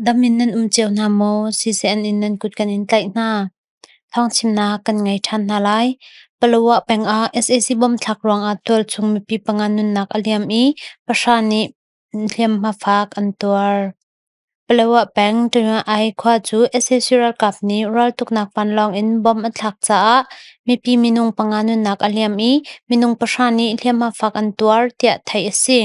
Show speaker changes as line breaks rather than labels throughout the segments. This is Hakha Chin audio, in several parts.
Dam in nan um cio hna maw? CCN in nan kut kan in tlaih hna. Thawngchimnak kan ngei ṭhan hna lai. Palawa peng ah sac bomthlak ruangah tualchung mipi panga nunnak a liam i pahra nih hliamhma fak an tuar. Palawa peng Ṭawngai khua cu sac ralkap nih raltuknak vanlawng in bomb a thlak caah mipi minung panga nunnak a liam i minung pahra nih hliamhma fak an tuar tiah theih a si.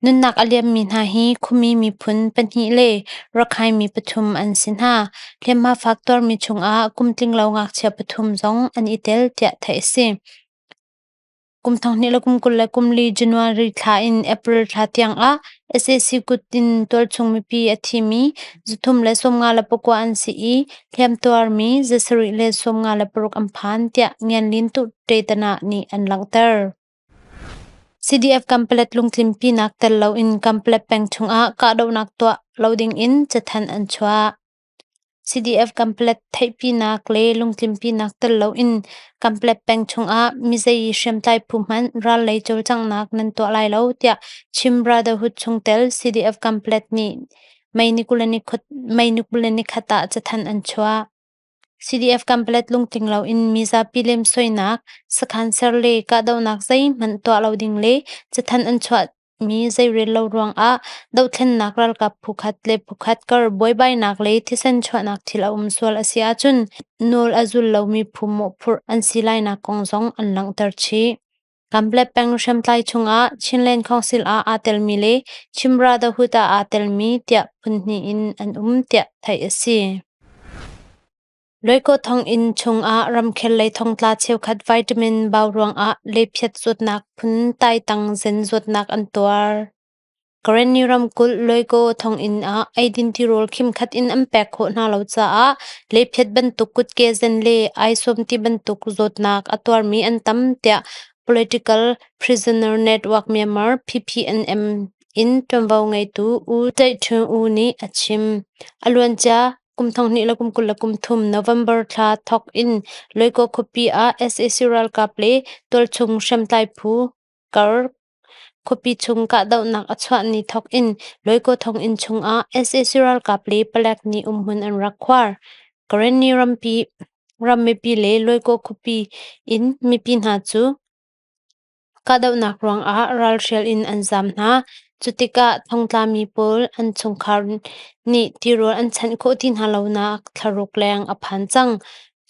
Nunnak a liammi hna hi khuami miphun pahnih le Rakhine mi pathum an si hna. Hliamhma fak tuarmi chungah kum tlinglo ngakchia pathum zong an i tel tiah theih a si. Kum 20 le kum 24 January thla in April thla tiangah sac kut in tualchung mipi a thimi 359 an si i hliamtuarmi 756 an phan tiah Ngianlin Tuh-ṭe-tana nih an langhter. CDF Kanpalet lungtlinpinak tel loin Kanpalet peng chungah kahdohnak tuah lo dingin cathanh an chuah. CDF Kanpalet theihpinak le lungtlinpinak tel loin Kanpalet peng chungah mizei hriamtlai phu hmanh ral lei cawlcanghnak nan tuah lai lo tiah Chin Brotherhood chungtel CDF Kanpalet nih May 24 ah cathanh an chuah. CDF Kanpalet lungtling loin mizapi lemsoinak, sakhan ser le kahdohnak zeihmanh tuah lo ding le cathanh an chuahmi zeirel lo ruangah dohthlennak ralkap phukhat le phukhat kar buaibainak le thisen chuahnak thil a um sual a si ahcun nawl a zul lomi phu mawhphurh an si lainak kong zong an langhter chih. Kanpalet peng hriamtlai chungah Chinland Council ah aa telmi le Chin Brotherhood ah aa telmi tiah phunhnih in an um tiah theih a si. Loikaw thonginn chungah ramkhel lei thongtla cheukhat vitamin bau ruangah lephiat zawtnak phun taitang zen zawtnak an tuar. Karenni ramkulh Loikaw thonginn ah eidin tirawl khimkhat in an pek khawh hna lo caah lephiat bantuk kutke zen le aisawm ti bantuk zawtnak a tuarmi an tam tiah Political Prisoner Network Myanmar PPNM in ṭuanvo ngeitu U Hteih Htun Oo nih a chim. A luancia kum 2023 November thla thawk in Loikaw khuapi ah sac ralkap le tualchung hriamtlai phu kar khuapi chung kahdohnak a chuah ni thawk in Loikaw thonginn chungah sac ralkap le palek nih umhmun an rak khuar. Karenni ram mipi le Loikaw khuapi in mipi hna cu kahdohnak ruangah ralhrial in an zaam hna. Cu tikah thongtlami pawl an chungkhar nih tirawl an chanh khawh ti hna lonak thlaruk leng a phan cang.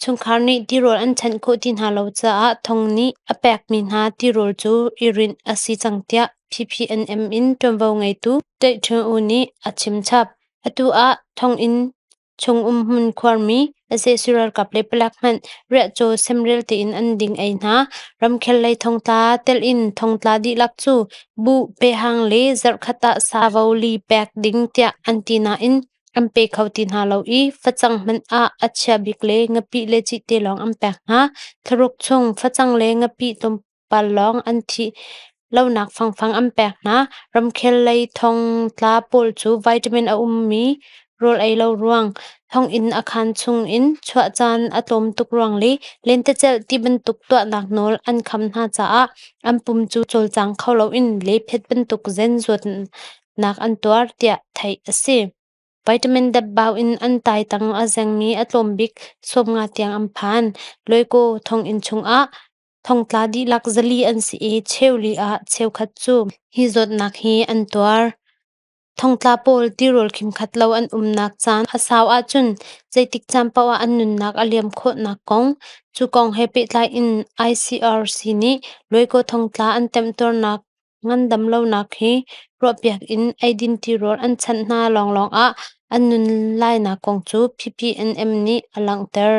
Chungkhar nih tirawl an chanh khawh ti hna lo caah thong nih a pekmi hna tirawl cu i rinh a si cang tiah PPNM in ṭuanvo ngeitu Hteih Htun Oo nih a chimchap. Atu ah thonginn chung umhmun khuarmi sac ralkap le palek hmanh riahcaw semrel tein an ding ei hna. Ramkhel lei thongtla telh in thongtla dihlak cu buh, pehang le zarhkhat ah savo li pek ding tiah an ti nain an pe kho ti hna lo i facang hmanh ah a chia bik le ngapih le cite lawng an pek hna. Thlaruk chung facang le ngapih tlawmpal lawng an thih lonak fangfang an pek hna. Ramkhel lei thongtla pawl cu vitamin a ummi rawl ei lo ruang, thonginn a khaan chung in chuah caan a tlawm tuk ruang le lentecelh ti bantuk tuahnak nawl an kham hna caah an pum cu cawlcang kho loin lephet bantuk zen zuatnak an tuar tiah theih a si. Vitamin dapbau in an taitang a zengmi a tlawm bik 50 tiang an phan. Loikaw thonginn chungah thongtla dihlak 400 an si i cheuli ah cheukhat cu hi zawtnak hi an tuar. Thongtla pawl tirawl khimkhat lo an umnak caan a sau ahcun zeitik caan paoh ah an nunnak a liam khawhnak kong, cu kong he pehtlai in ICRC nih Loikaw thongtla an temtuarnak ngandam lonak hi ruahpiak in eidin tirawl an chanh hna lawnglawng ah an nun lainak kong cu PPNM nih a langhter.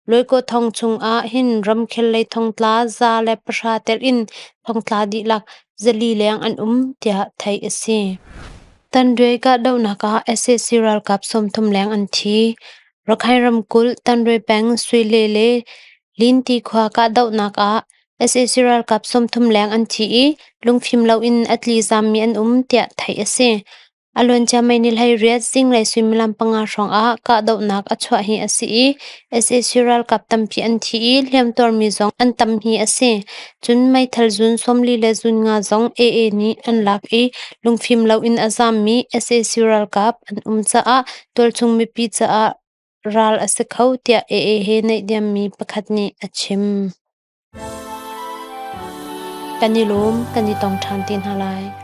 Loikaw thong chungah hin ramkhel lei thongtla 110 telh in thongtla dihlak 400 leng an um tiah theih a si. Tanrei kahdohnak ah sac ralkap 30 leng an thi. Rakhine ramkulh Tanrei peng Suile le Linti khua kahdohnak ah sac ralkap 30 leng an thi i lungfim loin a tli zammi an um tiah theih a si. A luancia May ni 18 zinglei suimilam 5 hrawng ah kahdohnak a chuah hi a si i sac ralkap tampi an thi i hliamtuarmi zong an tam hi a si. Cun meithal zun 40 le zun nga zong AA nih an lak i lungfim loin a zaammi sac ralkap an um caah tualchung mipi caah ral a si kho tiah AA he naihniammi pakhat nih a chim. Kan i lawm, kan i tong ṭhan te hna lai.